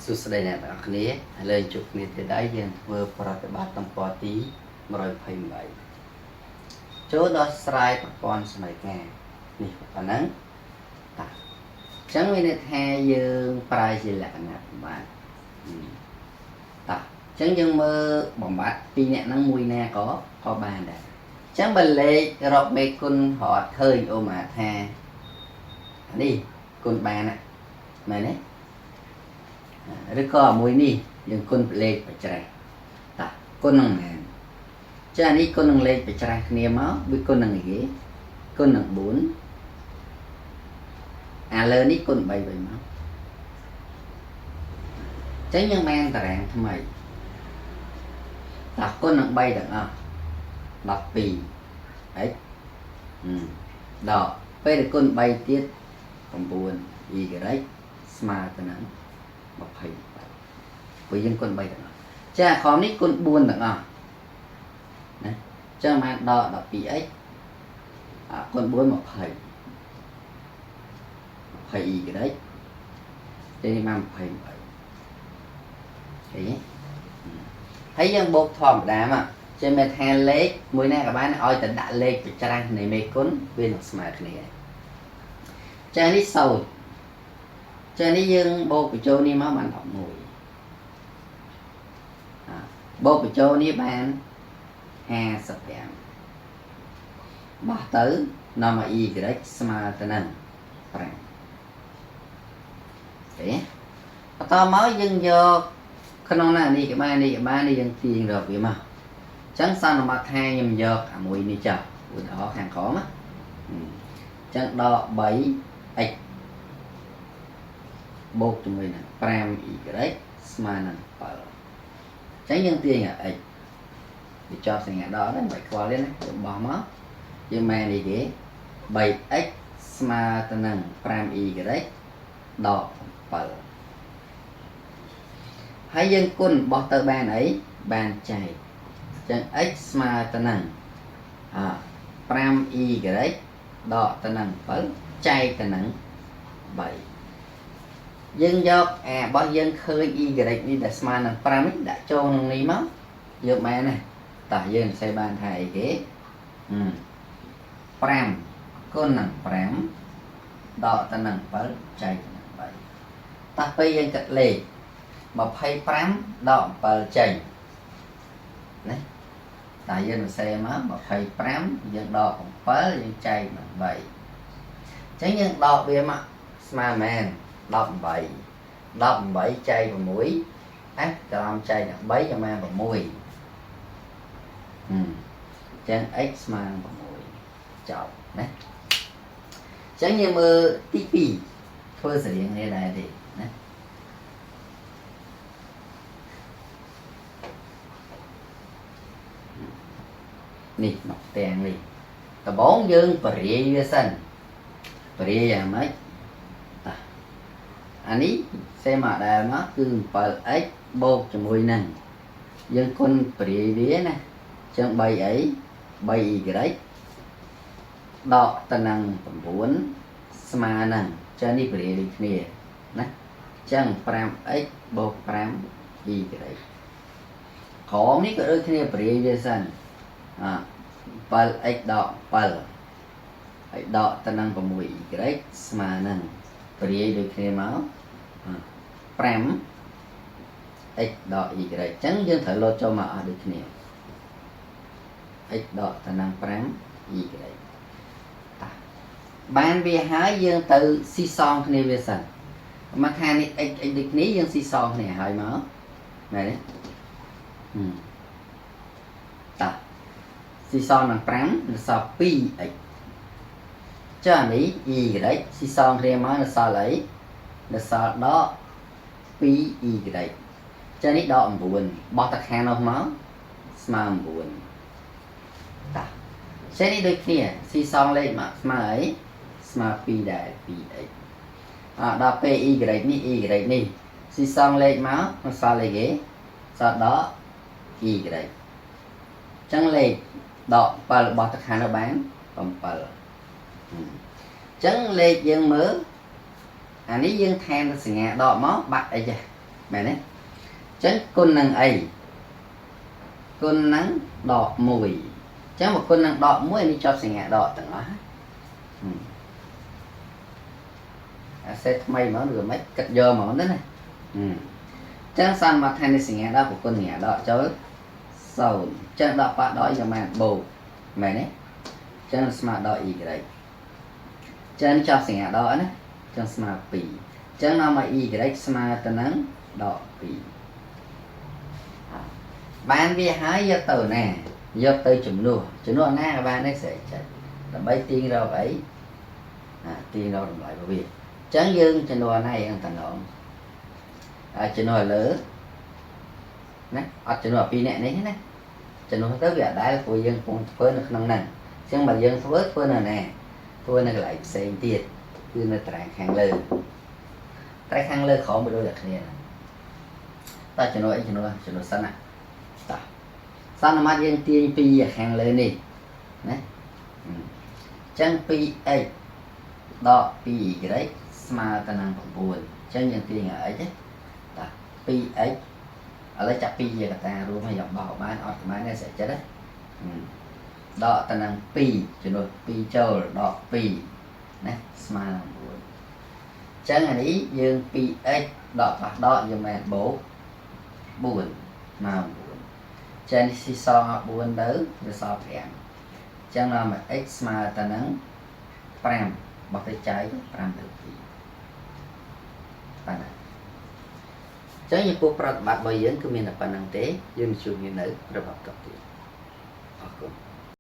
សួស្តីអ្នកទាំងអស់គ្នាឥឡូវជួបគ្នាទៀតហើយយើងធ្វើប្រតិបត្តិទំព័រទី128ចូលដោះស្រាយប្រព័ន្ធសម័យកាលនេះប៉ុណ្ណឹងតាអញ្ចឹងមានន័យថាយើងប្រើជាលក្ខណៈបំបត្តិតាអញ្ចឹងយើងមើលបំបត្តិពីរអ្នកហ្នឹងមួយណាក៏បានដែរអញ្ចឹងបើលេខរកមេគុណរត់ឃើញអូម៉ាថានេះគុណបានមែនទេឬក៏មួយនេះយើងគុណលេខបច្ច្រាស់តាគុណនឹងណាចានេះគុណនឹងលេខបច្ច្រាស់គ្នាមកវាគុណនឹងអីគេគុណនឹង4អាលើនេះគុណ3វិញមកអញ្ចឹងយើងបានតារាងថ្មីតាគុណនឹង3ទាំងអស់12 x ដកពេលគុណ3ទៀត9 y ស្មើទៅនឹង28ព្រោះយើងគុណ3ទាំងអស់ចាខំនេះគុណ4ទាំងអស់ណាចឹងបានដក 12x គុណ4 20 20y ទេមក28ឃើញទេហើយយើងបូកធម្មតាមកចឹងមានថាលេខមួយណាក៏បានឲ្យតែដាក់លេខប្រច្រាស់នៃមេគុណវានឹងស្មើគ្នាចានេះ0ចានេះយើងបូកបញ្ចូលនេះមកបាន11បូកបញ្ចូលនេះបាន55បោះទៅនាំមក y ស្មើទៅនឹង5ទេបន្តមកយើងយកក្នុងណានេះក៏បាននេះក៏បាននេះយើងទាញរកវាមកអញ្ចឹងសន្មតថាខ្ញុំយកអាមួយនេះចុះឧទាហរណ៍ខាងក្រោមណាអញ្ចឹងដក 3x បូកជាមួយនឹង 5y ស្មើនឹង7អញ្ចឹងយើងទាញ x វាជាប់សញ្ញាដកហ្នឹងមិនខ្វល់ទេណាយើងបោះមកយើងមែននេះគេ 3x ស្មើទៅនឹង 5y ដក7ហើយយើងគុណបោះទៅបានអីបានចែកអញ្ចឹង x ស្មើទៅនឹង 5y ដកទៅនឹង7ចែកទៅនឹង3យើងយកអារបស់យើងឃើញ y នេះដែលស្មើនឹង5នេះដាក់ចូលក្នុងនេះមកយកបានណាតោះយើងសរសេរបានថាអីគេ5គុណនឹង5ដកទៅនឹង7ចែកទៅនឹង3តោះពេលយើងគិតលេខ25ដក7ចេញណាតែយើងសរសេរមក25យើងដក7យើងចែកនឹង3អញ្ចឹងយើងដកវាមកស្មើមែន18 18ចែក6 f ក្រោមចែកនឹង3ក៏បាន6អញ្ចឹង x ស្មើនឹង6ចប់ណាអញ្ចឹងយើងមើលទី2ធ្វើស្រៀងនេះដែរទេណានេះមកផ្ទាំងនេះដំបូងយើងបរិយវាសិនបរិយយ៉ាងម៉េចតាអានេះសេមកដែលមកគឺ 7x បូកជាមួយនឹងយើងគុណបរិយវាណាចឹង3អី 3y ដកទៅនឹង9ស្មើនឹងចឹងនេះបរិយដូចគ្នាណាចឹង 5x បូក 5y ក្រោមនេះក៏ដូចគ្នាបរិយវាសិនអ 7x ដក7ហើយដកទៅនឹង 6y ស្មើនឹងបរិយដូចគ្នាមក5 x ដក y អញ្ចឹងយើងត្រូវលោតចូលមកអស់ដូចគ្នា x ដកទៅនឹង 5y តាបានវាហើយយើងទៅស៊ីសងគ្នាវាសិនមកថានេះ x x ដូចគ្នាយើងស៊ីសងគ្នាហើយមកមែនទេតាស៊ីសងនឹង5នៅសល់ 2x ចុះអានេះ y ស៊ីសងគ្នាមកនៅសល់អីនៅសល់ដក 2y ចានេះដក9បោះតខាងនោះមកស្មើ9តាចេះនេះដូចគ្នាស៊ីសងលេខមកស្មើអីស្មើ2ដែរ 2x អដល់ពេល y នេះ y នេះស៊ីសងលេខមកមកសល់អីគេសល់ដក y អញ្ចឹងលេខដក7របស់តខាងនោះបាន7អញ្ចឹងលេខយើងមើលអានេះយើងថែមសញ្ញាដកមកបាត់អីចេះ មែនទេ?ចឹងគុណនឹងអី?គុណនឹងដក1ចឹងបើគុណនឹងដក1នេះជាប់សញ្ញាដកទាំងអស់អាសេថ្មីហ្មងឬមិនគិតយកហ្មងទៅណាចឹងសន្មតថានេះសញ្ញាដកប្រគុណសញ្ញាដកចូល0ចឹងដកប៉ះដកយ៉ាងម៉េចបូកមែនទេ?ចឹងស្មើដល់ y ចឹងចោះសញ្ញាដកណាចឹងស្មើ2ចឹងនាំឲ្យ y ស្មើទៅនឹងដក2បានវាហើយយកទៅណាយកទៅជំនួសជំនួសណាក៏បានដែរស្រេចចិត្តដើម្បីទាញរកអីអាទាញរកតម្លៃរបស់វាចឹងយើងជំនួសណាយ៉ាងតំណងអាជំនួសលើណាអត់ជំនួសពីរអ្នកនេះណាជំនួសទៅវាអត់ដែលព្រោះយើងកំពុងធ្វើនៅក្នុងហ្នឹងអញ្ចឹងបើយើងធ្វើធ្វើនៅណាធ្វើនៅកន្លែងផ្សេងទៀតគឺនៅតារាងខាងលើតែខាងលើក្រោមវាដូចតែគ្នាតើជំនួសអីជំនួសជំនួសសិនណាតោះសន្មតយើងទាញពីខាងលើនេះណាអញ្ចឹង 2x ដក 2y ស្មើទៅនឹង9អញ្ចឹងយើងទាញឲ្យ x តោះ 2x ឥឡូវចាប់2ជាកតារួមហើយយកបោកបានអត់បានទេស្រេចចិត្តណាដកទៅនឹង2ចំនួន2ចូលដក2ណាស្មើនឹង9អញ្ចឹងអានេះយើង 2x ដកប៉ះដកយើងមែនបូក4ស្មើ9ចឹងនេះស៊ីសល់4ទៅវាសល់5អញ្ចឹងដល់មក x ស្មើទៅនឹង5បោះទៅចែក5ទៅ2បាទណាចឹងចំពោះប្រតិបត្តិរបស់យើងគឺមានតែប៉ុណ្្នឹងទេយើងជួបគ្នានៅរបបតទៀតអរគុណ។